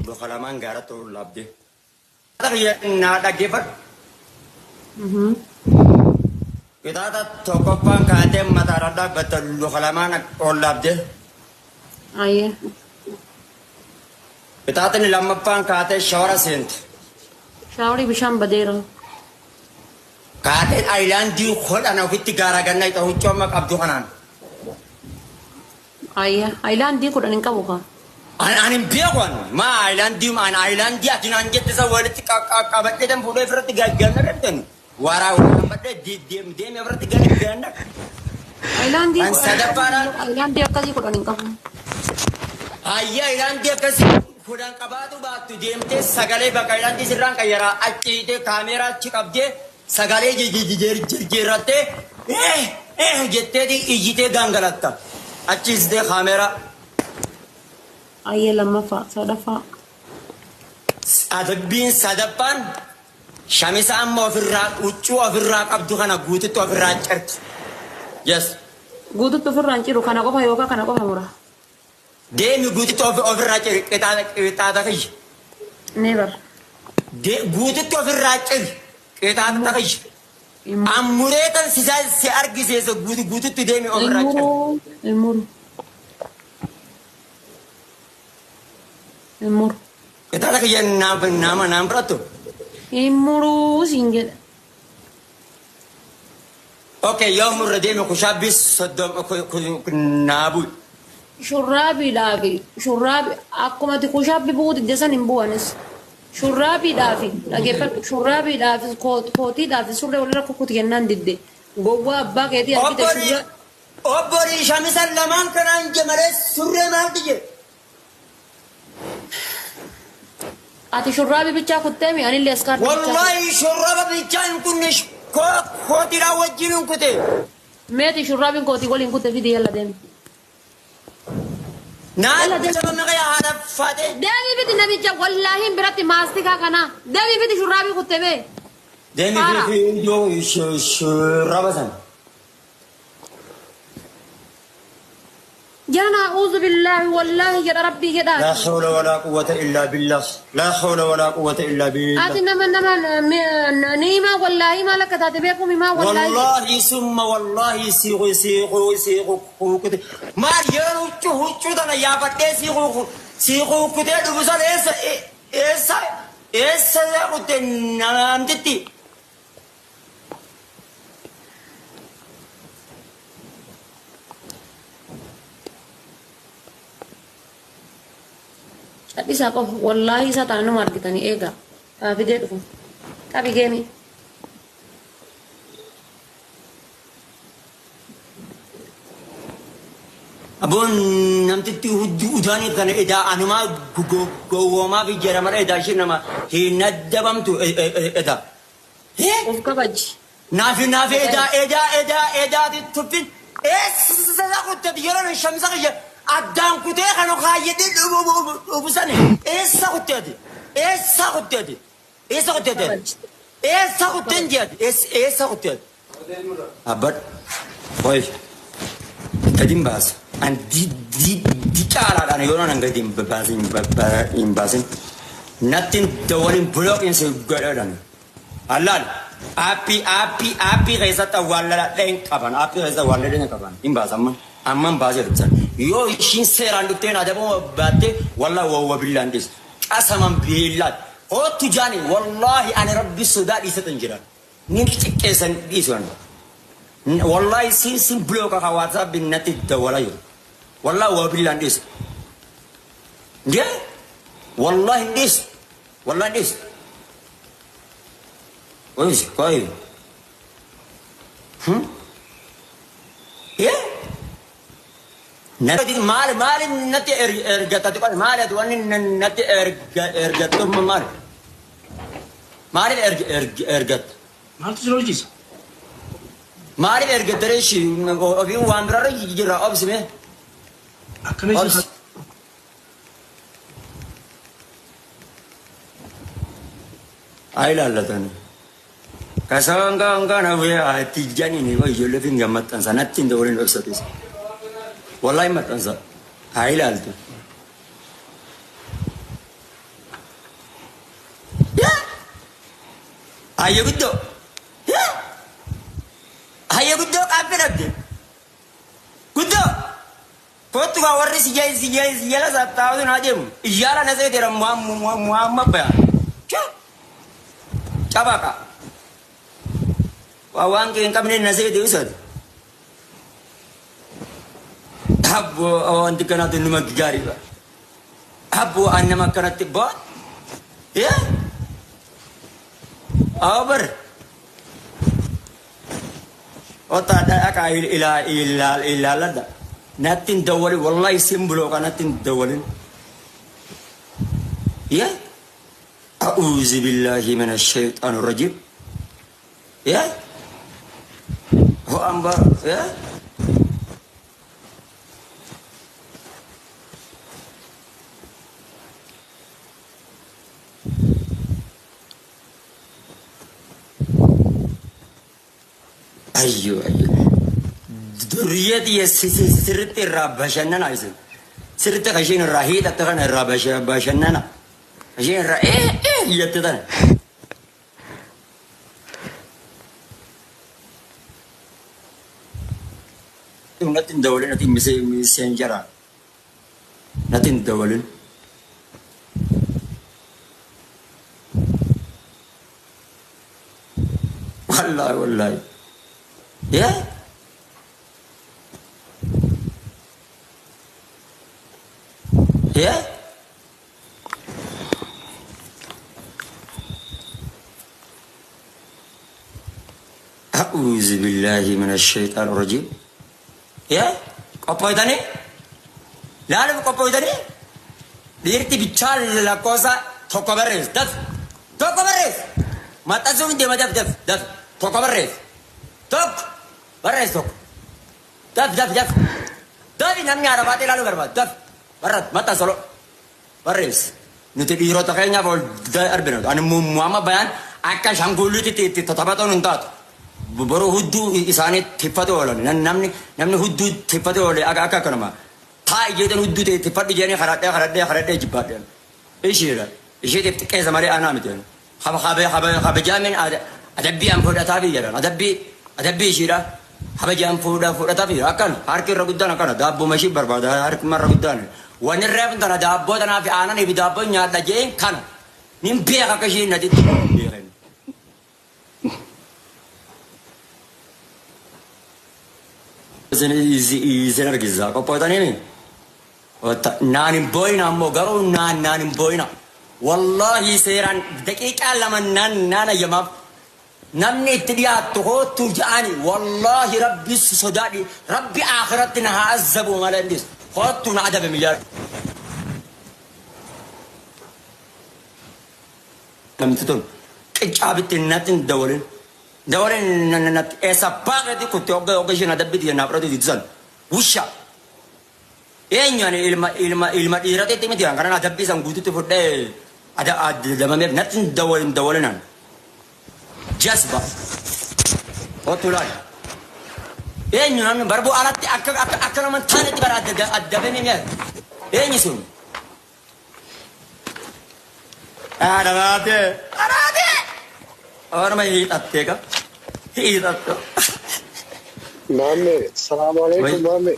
Luka lamaan gaaratti ol laabdee. Naa dhaggeeffadhu. Qixaaxa tokkoffaan kaatee mataarra dhaabbatta luka lamaan ol laabdee. Ayyee. Qixaaxni lammaffaan kaatee shawara seente. Shaaworii bishaan badeera. Kaateen aayilaandii hodhan ofitti gaara gannaa ixa huccuu amma qabdu kanaan. Ayyee. Ayilaandii 10 hin qabu kaa. An hin beeku an maa aayilaandii an aayilaandii ati naan jette isa walitti qabadhee tan fuudhee ofirratti ganna dhabdan. Waraa qabadhee deemee ofirratti ganna. Ayilaandii An sadaffaadhaan. Ayilaandii akkasii 10 hin qabu. Hayya ayilaandii akkasii 10 qabaatu baattu deemtee sagalee bakka ayilaandii sirraan qayyaraa achiitee kaameeraa achi qabdee sagalee jijjiirrattee jetteeti iyyitee gangalatta. Achiistee kaameeraa. Ayyee lammaffaa sadaffaa. Adabbiin sadaffaan shamisa amma ofirraa huccuu ofirraa qabdu kana guututti ofirraa cirti. Yes. Guututti ofirraa hin ciru kana qofa yookaan kana qofa mura. Deemi guututti ofirraa ciri qixaaxa kiyya. Never. Guututti ofirraa ciri qixaaxa kiyya. Ammureetan si argisiisa guututti deemi ofirraa ciri. Hin muru. Hin muru. Qixaaxa kiyya nama naan fudhattu. Hin muruu siin jedha. Okay, yoo murre deemi kushaabbii 30 naa bu'i. Shurraabiidhaafi shurraabi akkuma ati kushaabbi bu'uu didde san hin bu'anis. Shurraabiidhaafi dhaggeeffadhu shurraabiidhaafi kootiidhaafi surree walirra kukkuti jennaan didde. Gowwaa abbaa keetii argite shurraa. Obbolii shamisa lamaan kanaan je malee surree maalti je? Ati shurraabii bichaa kutteemi anillee iskaartii bichaa kutte. Wallahi shurraaba bichaa hin kunne kootiidhaan wajjin hin kute. Meeti shurraabiin kootii waliin kutte fidi yalla deemi. Naan Yalla deemi. sababni kee haadha faatee. Deemi fidi namicha wallaahi biratti maastikaa kanaa. Deemi fidi shurraabii kutte mee. Deemi Faara. fi iddoo shurraaba sana. Jarana a'uudhu billaahi wallaahi jedha rabbii La jedhaati. hawla wala quwwata illa billah. La hawla wala quwwata illa billah. Ati nama nama niimaa wallaahi maal akka taate beekum himaa wallaahi. Wallahi summa wallahi siiqu siiqu siiqu kute. Maal yeroo huccuu huccuu tana yaafadhee siiqu siiqu kutee dhufu sana eessa eessa eessa kutte namtitti. Cadhisaa qofa wallaahi isaa taana numa argitanii eegaa. Haa fidee dhufu. Qabi geemi. Aboon namtitti hudduu udaanii kana edaa anumaa gowwoomaa fi jara mara edaa ishee nama hin addabamtu edaa. Of kabaji. Naafi naafi edaa edaa edaa edaati tuffin eessa kuttati yeroo shamsa kiyya addaan kutee kan kaayyadhee dhufusani eessa kuttati eessa kuttati eessa kuttati eessa kutteen jeati eessa kuttati. Abbad oy gadi hin baasa an di caalaadhaan yeroo nan gadi hin baasin natti dawwalin bulooqiin si godhadhan. Allaal aappii aappii aappii keessatti awwaalladhee hin qaban aappii keessatti awwaalladhee hin qaban hin baasa amman amman baasee dhufsan yoo ishiin seeraan dhufteen adabama baatte wallaahi wawwa billaan dhiis qasaman billaan hoottu jaani wallaahi ani rabbi sodaa dhiisatan jira ni xiqqeessan dhiisan wallaahi siin siin bilooka ka waatsaappi natti dawwalaa jiru wallaahi wawwa billaan dhiis jee wallaahi hin dhiisu wallaahi hin dhiisu. Oy, koy. Yeah. Natti maal maal natti ergatatu qaba maal ati wanni natti ergattu maal maaliif ergatta Maaltu si lolchisa? maaliif ergattare ishii ofii waan biraarra jira obsime Akkana isin obsi haa ilaallatani kasaan kaan kana ati janiin ijoollee fi maxxansa natti hin waliin dhoksatis wallahi maxxansa haa ilaaltu. Hayya guddoo. Hayya guddoo qaaffee dhabde. Guddoo. Kottu gaa warri si jala sattaa'u naa deemu. Iyyaala na seeteera muhamma baya. Cabaqa. Waa waan kee hin qabne na seete usati. Abboo wanti kanaatu numa gaariidha. Abboo an nama akkanatti boon. Awo bar. Ota dhaqaa ilaaladha. Natti hin dawwalin wallahi sin bulooqa natti hin dawwalin. Yaa a'uuzu billaahi mina shayxaan rajiim. Yaa ho'aan bara yaa. Ayyo ayyo. Durriyyee tiyya sirriitti irraa bashannana isin. Sirriitti kan isheen irraa hiixatte kana irraa bashannana. Isheen irraa ee ee jette tana. Natti hin dawalin ati miseenjara. Natti hin dawalin. Wallahi wallahi. Yaa. Yaa. A'uuzu billaahi mina shayxaan rajiim. Yaa qophooytanii laaluuf qophooytanii dhiirti bichaa lakkoofsa tokko barreessi daf tokko barreessi maxxansuuf hin deema daf daf daf tokko barreessi tokko barreessi tokko daf daf daf dafi namni arabaatee ilaaluu barbaadu daf barreessi maxxansa barreessi. Nuti dhiirota keenyaaf ol darbina. Ani Muhammad Bayaan akka shanguulliitti itti taphatuun hin taatu. Boruu hudduu isaanii tiffate oolan. Namni namni hudduu tiffate oole akka akka akkanuma. Taa'i jeetan hudduu ta'e tiffadhu jedhanii karadhee karadhee karadhee jibbaadhe. Ishiidha. Ishiitiif xiqqeessa malee anaa miti. Kabajaamin adabbii an fudhataafi jedhan. Adabbii adabbii ishiidha. Kabajaan fudhataafi akkana harki irra guddaan akkana daabboo ishii barbaada harki irra guddaan. Wanni reefun tana daabboo tanaa fi aananii fi daabboo nyaadha jeen kana. Nin beeka akka ishiin natti beekan. Isin argisiisa qophootanii naan hin boo'ina ammoo garuu naan naan hin boo'ina. Wallaahi seeraan daqiiqaa lama naan naan ayyamaaf namni itti dhiyaattu kootu ja'ani wallaahi rabbi sodaadhi rabbi akhiratti na haa azabu malee indis kootu na adabe miyyaa. Namti tun qiccaa bitti natti hin dawalin. Dawalin natti eessa baaqeeti kutte hogga hogga isheen adabbitti naaf fudhatu diddisan. Wusha. Eenyu ani ilma ilma ilma dhiirateetti miti kan kanan adabbii san guututti fudhee adamameef natti hin dawalin dawalinan. Jazba. Kottu laal. Eenyu namni barbuu alatti akka akka akka nama hin taanetti bara addabame mi'a. Eenyu sun? Dhamaatee. Dhamaatee. Orma hiixattee ka. Hiixatte. Maamme, salaamu alaikum maamme.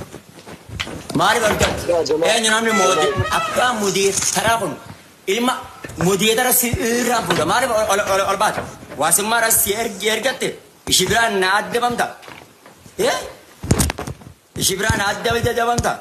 Maali bargaatti? Yaa jamaa. Eenyu namni moodii abbaa mudiitaraa kun ilma mudiitara si irraa fuudha. Maaliif ol ol ol baata? Waasimmaa si ergatte ishii biraan na addabamta. Ishii biraan na addabamta.